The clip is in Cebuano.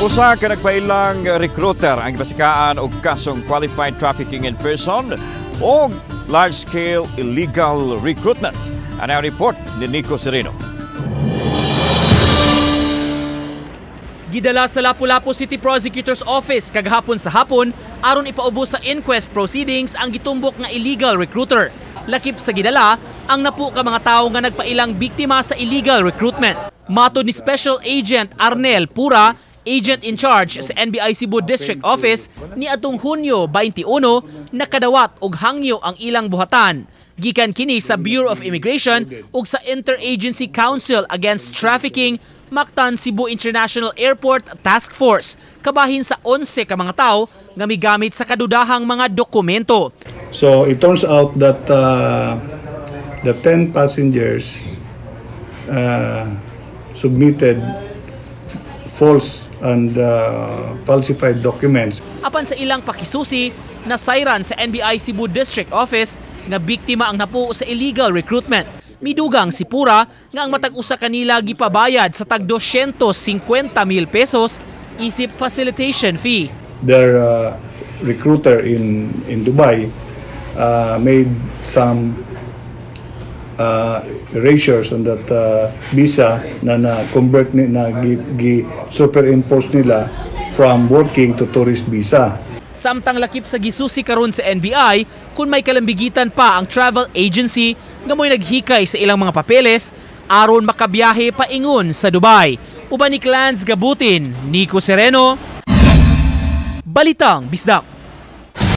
Usa ka nagpailang recruiter ang gipasikaan og kasong qualified trafficking in person o large-scale illegal recruitment. Ang report ni Nico Sereno. Gidala sa Lapu-Lapu City Prosecutor's Office kagahapon sa hapon aron ipaubos sa inquest proceedings ang gitumbok nga illegal recruiter. Lakip sa gidala ang napu ka mga tawo nga nagpailang biktima sa illegal recruitment. Matod ni Special Agent Arnel Pura, agent in charge sa NBI Cebu District Office, ni atong Hunyo 21 nakadawat og hangyo ang ilang buhatan. Gikan kini sa Bureau of Immigration ug sa Interagency Council Against Trafficking Mactan Cebu International Airport Task Force kabahin sa 11 ka mga tawo nga migamit sa kadudahang mga dokumento. So it turns out that the 10 passengers submitted false and falsified documents. Apan sa ilang pakisusi, nasayran sa NBI Cebu District Office nga biktima ang napu sa illegal recruitment. Midugang si Pura nga ang matag usa kanila gipabayad sa tag 250 mil pesos isip facilitation fee. Their recruiter in Dubai made some erasures on that visa na na-convert ni, na gi, gi superimpose nila from working to tourist visa. Samtang lakip sa gisusi karon sa NBI kung may kalambigitan pa ang travel agency nga mo'y naghikay sa ilang mga papeles aron makabiyahe paingon sa Dubai. Uban ni Clans Gabutin, Nico Sereno, Balitang Bisdak.